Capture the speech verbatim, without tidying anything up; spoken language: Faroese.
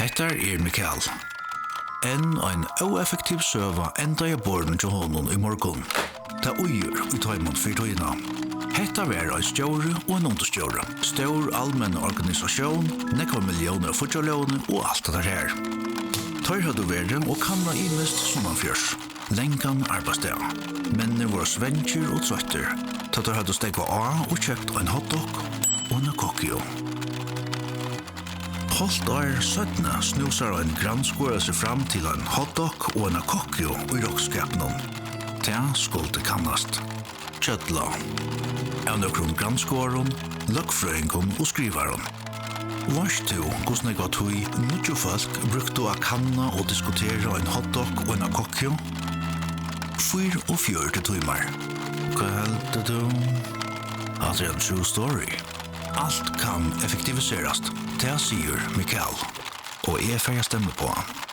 Hetta er Mikael. Enn ein óeffektiv søga endaði á borðinum hjá honum í morgun. Tað ýtir í teimum fyri tíðina. Hetta var ein stjóri og ein undirstjóri. Stór almenn organisatión, nógvar milliónir av fíggjarlógini og alt tað har. Teir høvdu verið og kannað ymiskt sunnanfyri. Langan arbeiðsdag. Menninir vóru svangir og troyttir, tá teir høvdu steðgað á og keypt ein hotdog og eina kokkju. Hálvt ár seinni snúsar ein grannskoðari seg fram til ein hotdog og eina kokkju í roknskapinum. Tað skuldi kannast. Kjøtlág. Av nøkrum grannskoðarum, løgfrøðingum og skrivarum. Veitst tú, hvussu nógva tíð níggju fólk brúktu at kanna og diskutera ein hotdog og eina kokkju? Fýraogfjøruti tímar. Hvat heldur tú? Hatta er ein true story. Alt kann effektiviserast, tað sigur Mikael. Og eg fari at stemma upp á hann.